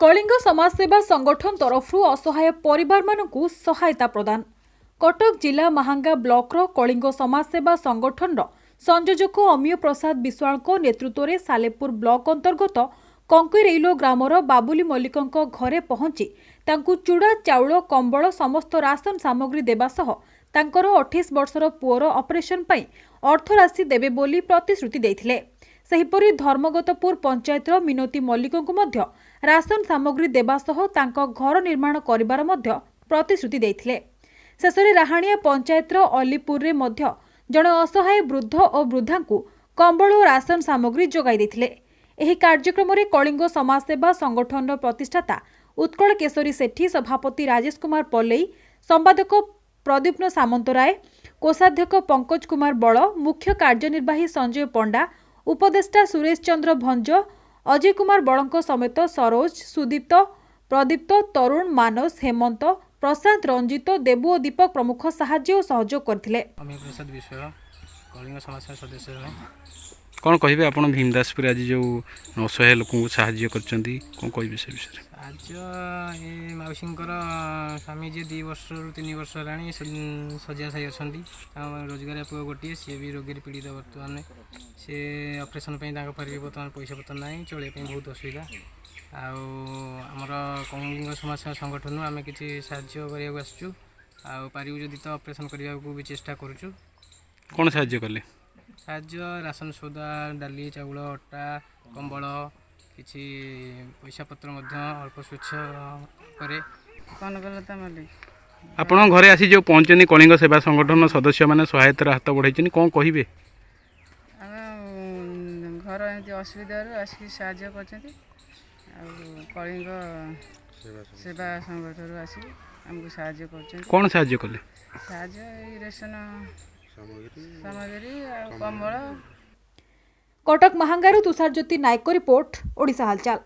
କଳିଙ୍ଗ ସମାଜସେବା ସଂଗଠନ ତରଫରୁ ଅସହାୟ ପରିବାରମାନଙ୍କୁ ସହାୟତା ପ୍ରଦାନ। କଟକ ଜିଲ୍ଲା ମାହାଙ୍ଗା ବ୍ଲକର କଳିଙ୍ଗ ସମାଜସେବା ସଂଗଠନର ସଂଯୋଜକ ଅମୀୟ ପ୍ରସାଦ ବିଶ୍ୱାଳଙ୍କ ନେତୃତ୍ୱରେ ସାଲେପୁର ବ୍ଲକ ଅନ୍ତର୍ଗତ କଙ୍କେରେଇଲୋ ଗ୍ରାମର ବାବୁଲି ମଲ୍ଲିକଙ୍କ ଘରେ ପହଞ୍ଚି ତାଙ୍କୁ ଚୁଡ଼ା, ଚାଉଳ, କମ୍ବଳ, ସମସ୍ତ ରାସନ ସାମଗ୍ରୀ ଦେବା ସହ ତାଙ୍କର 28 ବର୍ଷର ପୁଅର ଅପରେସନ ପାଇଁ ଅର୍ଥରାଶି ଦେବେ ବୋଲି ପ୍ରତିଶ୍ରୁତି ଦେଇଥିଲେ। ସେହିପରି ଧର୍ମଗତପୁର ପଞ୍ଚାୟତର ମିନତୀ ମଲ୍ଲିକଙ୍କୁ ମଧ୍ୟ ରାସନ ସାମଗ୍ରୀ ଦେବା ସହ ତାଙ୍କ ଘର ନିର୍ମାଣ କରିବାର ମଧ୍ୟ ପ୍ରତିଶ୍ରୁତି ଦେଇଥିଲେ। ଶେଷରେ ରାହାଣିଆ ପଞ୍ଚାୟତର ଅଲିପୁରରେ ମଧ୍ୟ ଜଣେ ଅସହାୟ ବୃଦ୍ଧ ଓ ବୃଦ୍ଧାଙ୍କୁ କମ୍ବଳ ଓ ରାସନ ସାମଗ୍ରୀ ଯୋଗାଇ ଦେଇଥିଲେ। ଏହି କାର୍ଯ୍ୟକ୍ରମରେ କଳିଙ୍ଗ ସମାଜସେବା ସଂଗଠନର ପ୍ରତିଷ୍ଠାତା ଉତ୍କଳ କେଶରୀ ସେଠୀ, ସଭାପତି ରାଜେଶ କୁମାର ପଲେଇ, ସମ୍ପାଦକ ପ୍ରଦ୍ୟୁମ୍ନ ସାମନ୍ତରାୟ, କୋଷାଧ୍ୟକ୍ଷ ପଙ୍କଜ କୁମାର ବଳ, ମୁଖ୍ୟ କାର୍ଯ୍ୟନିର୍ବାହୀ ସଞ୍ଜୟ ପଣ୍ଡା, ଉପଦେଷ୍ଟା ସୁରେଶ ଚନ୍ଦ୍ର ଭଞ୍ଜ, ଅଜୟ କୁମାର ବଳଙ୍କ ସମେତ ସରୋଜ, ସୁଦୀପ୍ତ, ପ୍ରଦୀପ୍ତ, ତରୁଣ, ମାନସ, ହେମନ୍ତ, ପ୍ରଶାନ୍ତ, ରଞ୍ଜିତ, ଦେବୁ ଓ ଦୀପକ ପ୍ରମୁଖ ସାହାଯ୍ୟ ଓ ସହଯୋଗ କରିଥିଲେ। ଅମୀୟ ପ୍ରସାଦ ବିଶ୍ୱାଳ, କଳିଙ୍ଗ ସମାଜସେବା ସଦସ୍ୟ ଜଣେ। କ'ଣ କହିବେ ଆପଣ ଭୀମଦାସପୁର ଆଜି ଯେଉଁ ଅସହାୟ ଲୋକଙ୍କୁ ସାହାଯ୍ୟ କରିଛନ୍ତି, କ'ଣ କହିବେ ସେ ବିଷୟରେ? ସାହାଯ୍ୟ, ଏ ମାଉସୀଙ୍କର ସ୍ୱାମୀ ଯିଏ 2 ବର୍ଷରୁ 3 ବର୍ଷ ହେଲାଣି ଶଯ୍ୟାଶାୟୀ ଅଛନ୍ତି। ତାଙ୍କ ରୋଜଗାରିଆ ପୁଅ ଗୋଟିଏ, ସିଏ ବି ରୋଗରେ ପୀଡ଼ିତ। ବର୍ତ୍ତମାନ ସେ ଅପରେସନ୍ ପାଇଁ ତାଙ୍କ ପାଖରେ ବି ବର୍ତ୍ତମାନ ପଇସା ପତ୍ର ନାହିଁ, ଚଳିବା ପାଇଁ ବହୁତ ଅସୁବିଧା। ଆଉ ଆମର କଳିଙ୍ଗ ସମାଜସେବା ସଂଗଠନରୁ ଆମେ କିଛି ସାହାଯ୍ୟ କରିବାକୁ ଆସିଛୁ, ଆଉ ପାରିବୁ ଯଦି ତ ଅପରେସନ୍ କରିବାକୁ ବି ଚେଷ୍ଟା କରୁଛୁ। କ'ଣ ସାହାଯ୍ୟ କଲେ? ସାହାଯ୍ୟ ରାସନ ସଉଦା, ଡାଲି, ଚାଉଳ, ଅଟା, କମ୍ବଳ, କିଛି ପଇସା ପତ୍ର ମଧ୍ୟ ଅଳ୍ପ ସ୍ୱଚ୍ଛ କରେ। କନକଲତା ମଲ୍ଲିକ। ଆପଣଙ୍କ ଘରେ ଆସି ଯେଉଁ ପହଞ୍ଚନ୍ତି କଳିଙ୍ଗ ସେବା ସଂଗଠନ ସଦସ୍ୟମାନେ ସହାୟତାର ହାତ ବଢ଼େଇଛନ୍ତି, କ'ଣ କହିବେ? ଆମେ ଘର ଏମିତି ଅସୁବିଧାରୁ ଆସିକି ସାହାଯ୍ୟ କରିଛନ୍ତି, ଆଉ କଳିଙ୍ଗ ସେବା ସଂଗଠନରୁ ଆସିକି ଆମକୁ ସାହାଯ୍ୟ କରୁଛନ୍ତି। କ'ଣ ସାହାଯ୍ୟ କଲେ? ସାହାଯ୍ୟ ଏଇ ରେସନ ସାମଗ୍ରୀ ଆଉ କମ୍ବଳ। କଟକ ମାହାଙ୍ଗାରୁ ତୁଷାରଜ୍ୟୋତି ନାୟକଙ୍କ ରିପୋର୍ଟ, ଓଡ଼ିଶା ହାଲଚାଲ।